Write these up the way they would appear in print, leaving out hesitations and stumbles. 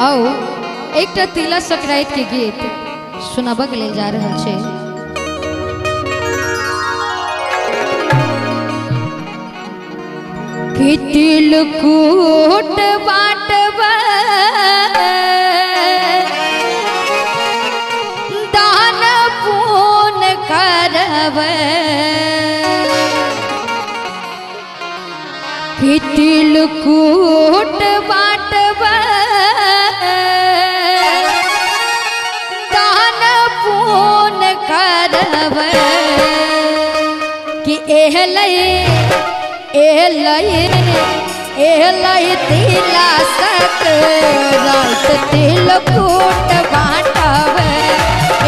आउ एकटा तिला संक्रांति के गीत सुनाबक लेल जा रहल छै। कि तिलकुट बाटब दान पुण्य करब, कि तिलकुट बाटब दान पुण्य करब, कि एहलै एहलै एहलै तिला संक्रांत तिलकुट बाटब,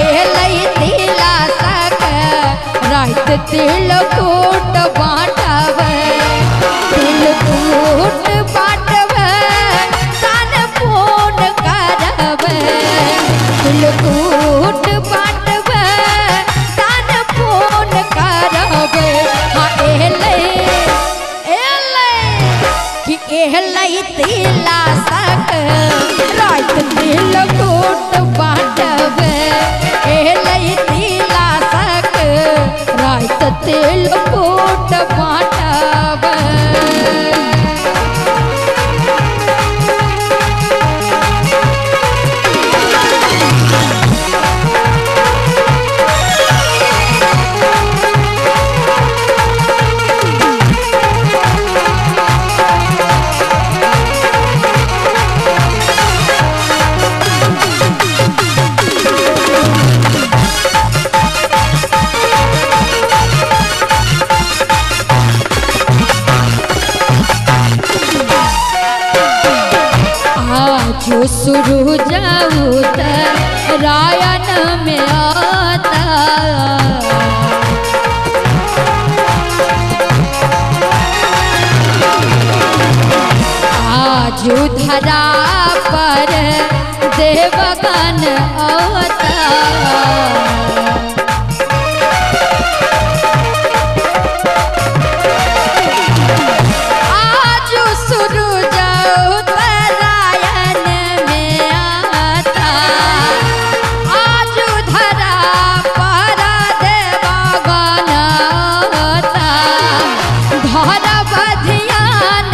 एहलै तिला संक्रांत तिलकुट बाटब, तिलकुट बाटब दान पुण्य करब, तिलकुट बाटब दान पुण्य करब। हाँ एहलै एहलै कि एहलै तिला संक्रांत तिलकुट बाटब, एहलै तिला संक्रांत तिलकुट बाटब। जो शुरू जाऊ त रायन में आता, आज धरा पर देवगन आता, आज शुरू जाऊ त रायन में आता, आज धरा पर देवगन आता, धरब ध्यान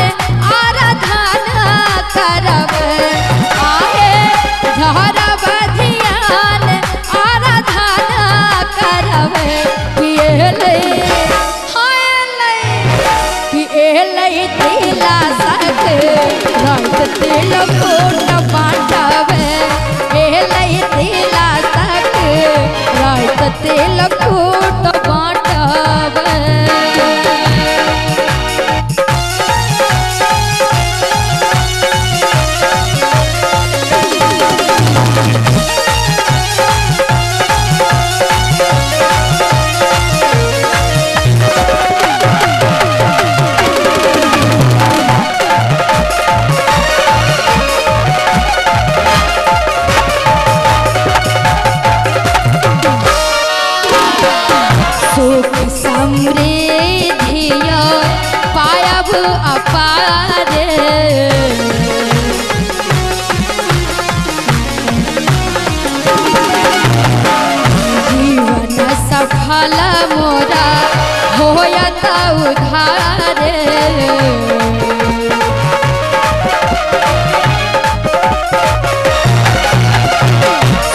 आराधना करब, आहे धरब ध्यान आराधना करब, कि एलै हाय एलै कि एलै तिला संक्रांत तिलकुट बाटब, एलै तिला संक्रांत तिलकुट बाटब। सुख समृद्धिय पायब अपार, जीवन सफल मोरा होयत उधार,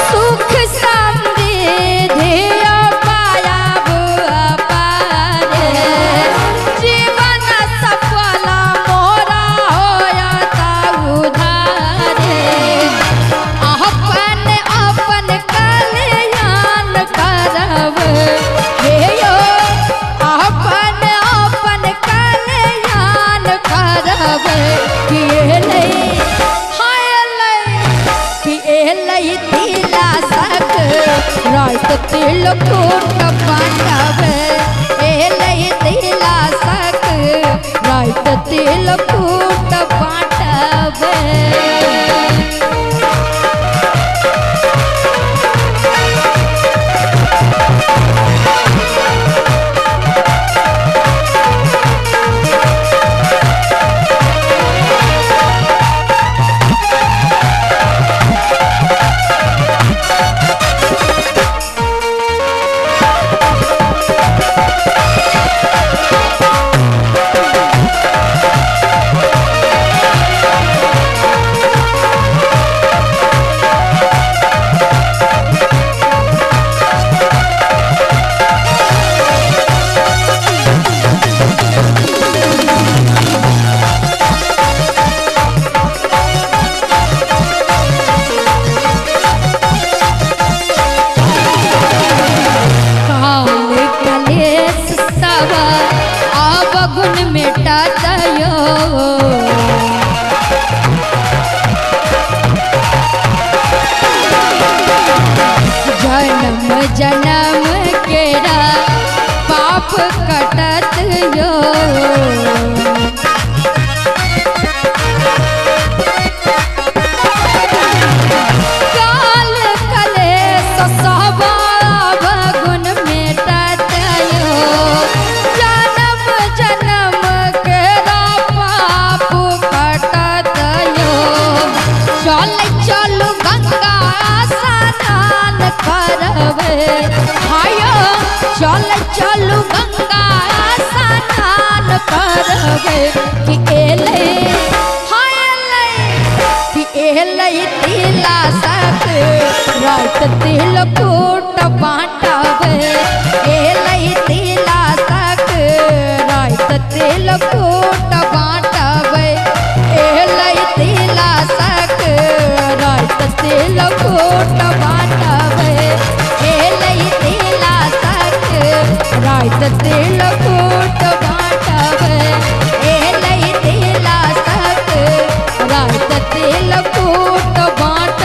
सुख समृद्धि पायब अपार, जीवन सफल मोरा होयत उधार, अपन अपन कल्याण करब, हे यो अपन अपन कल्याण करब, कि एलै हाय एलै कि एलै तिला संक्रांत तिलकुट बाटब, एलै तिला संक्रांत तिलकुट बाटब। चलू गंगा स्नान करबे कि एलै हाय एलै कि एलै तिला सक रात तिल कूट बाँटबे एलै तिला सक रात तिल कूट बाँटबे एलै तिला सक रात तिल कूट बाँटबे एलै तिला सक रात तिल कूट बाँटबे एलै तिला सक रात तिल कूट बाँटबे।